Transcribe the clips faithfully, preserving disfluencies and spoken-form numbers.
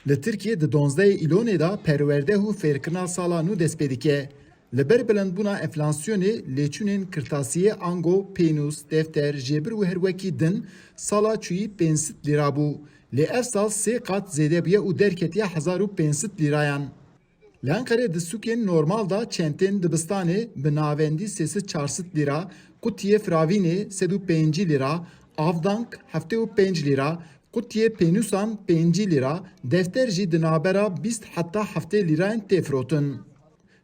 Li Tirkiyê di donzdehê Îlonê de perwerdeh û fêrkirina sala nû dest pê dike. Li ber bilindbûna enflasyonê, lêçûnên kirtasiyê ango pênûs, defter, jêbir û her wekî din sala çûyî pênc sed lîra bû. Lê ev sal sê qat zêde bûye û derketiye hezar û pênc sed lîrayan. Li Enqerê di sûkên normal de çentên dibistanê bi navendî sê sed çar sed lîra, qutiyê firavînê sed û pêncî lîra, avdank heftê û pênc lîra, qutiyê pênûsan pêncî lîra, defter jî di navbera bîst heta heftê lîrayan tê firotin.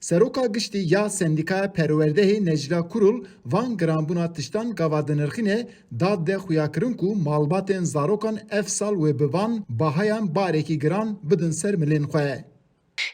Seroka Giştî ya Sendîkaya Perwerdehê Necla Kurul van giranbûna tiştan gava dinirxîne, da de xuyakirin ku malbatên zarokan ev sal wê bi van bahayan barekî giran bidin ser milên xwe.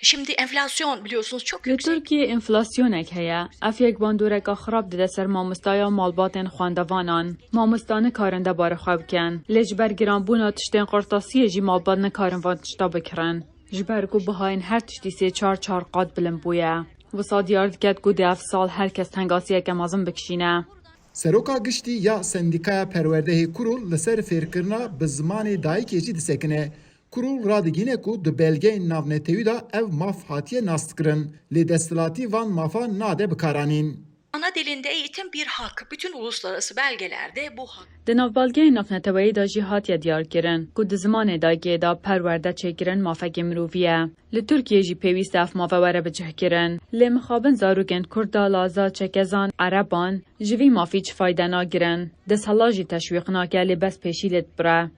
Şimdi enflasyon biliyorsunuz çok Li yüksek. Tirkiyê enflasyonek heye. Ev yek bandoreka xirab dide ser mamostaya malbatên xwendevanan. Mamosta nikarin debarê xwe bikin. Lê ji ber giranbûna tiştên qirtasiyê jî malbat nikarin van tişta bikirin. Ji ber ku bihayên her tiştî sê çar çar qat bilind bûye. Wisa diyar diket ku dê ev sal her kes tengasiyeke mezin bikişîne. Seroka Giştî ya Sendîkaya Perwerdehê Kurul li ser fêrkirina bi zimanê dayikê jî disekine. Kurul radigihîne ku di belgeyên navnetewî de ev maf hatiye naskirin, lê desthilatî van mafa nade bikaranîn. Ana dilinde eğitim bir hak. Bütün uluslararası belgelerde bu hak. Di navbelgeyên navneteweyî de jî hatiye diyarkirin ku di zimanê dayikê de perwerde çêkirin mafekê mirovî ye. Li Tirkiyê jî pêwîst e ev mave were bicihkirin. Lê mixabin zarokên Kurda, Laza, Çekezan, Ereban ji vî mafî çi fayde nagirin. Desthilat jî teşwîq nake lê bes pêşî lê dibire.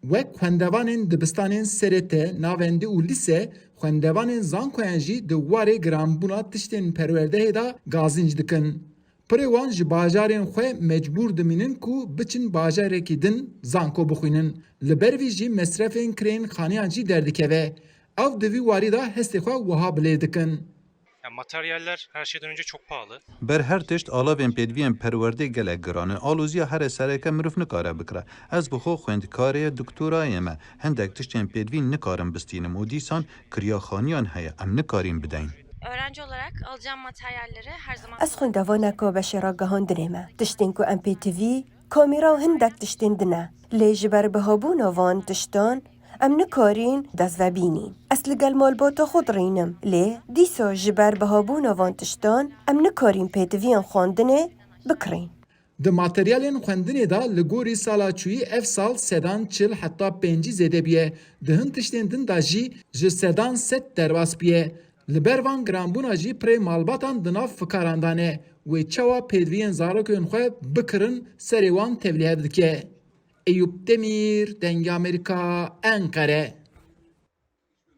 Wek xwendevanên dibistanên serete, navendî û lîse, xwendevanên zankoyan jî di warê giranbûna tiştên perwerdehê de gazinc dikin. Pirê wan ji bajarên xwe mecbûr dimînin ku biçin bajarekî din zanko bixwînin. Li ber vî jî mesrefên kirên xaniyan jî derdikeve. Ew di vî warî de hestê xwe wiha bilêv dikin. Yani materyaller her şeyden önce çok pahalı. Ber her tişt, alavên pêdiviyên perwerdê gelek giran in. Aloziya here sereke mirov nikare bikire. Ez bi xwe xwendkarê doktorayê me. Hindek tiştên pêdivî nikarim bistînim û dîsan kiriyaxaniyan heye, em nikarîn bideyn. Öğrenci olarak alacağım materyalleri her zaman Ez xwendevaneka beşê ragihandinê me. Tiştên ku em pê tivî, kamera û hindek tiştên din e. Lê ji ber bihabûna van tiştan, em nikarîn dest ve bînîn. Ez li gel malbata xwe dirînim, lê dîsa ji ber bihabûna van tiştan, em nikarîn pêtiviyan xwendinê bikirîn. Di materyalên xwendinê de li gorî sala çûyî ev sal sedan çil heta pêncî zêde bûye. Di hin tiştên din de jî ji sedan sed derbas bûye. Li ber van giranbûna jî pirê malbatan di nav fikaran de ne. Wê çawa pêdiviyên zarokên xwe bikirin serê wan tevlîhev dike. Eyûp Demîr, Dengê Amerîka, Enqere.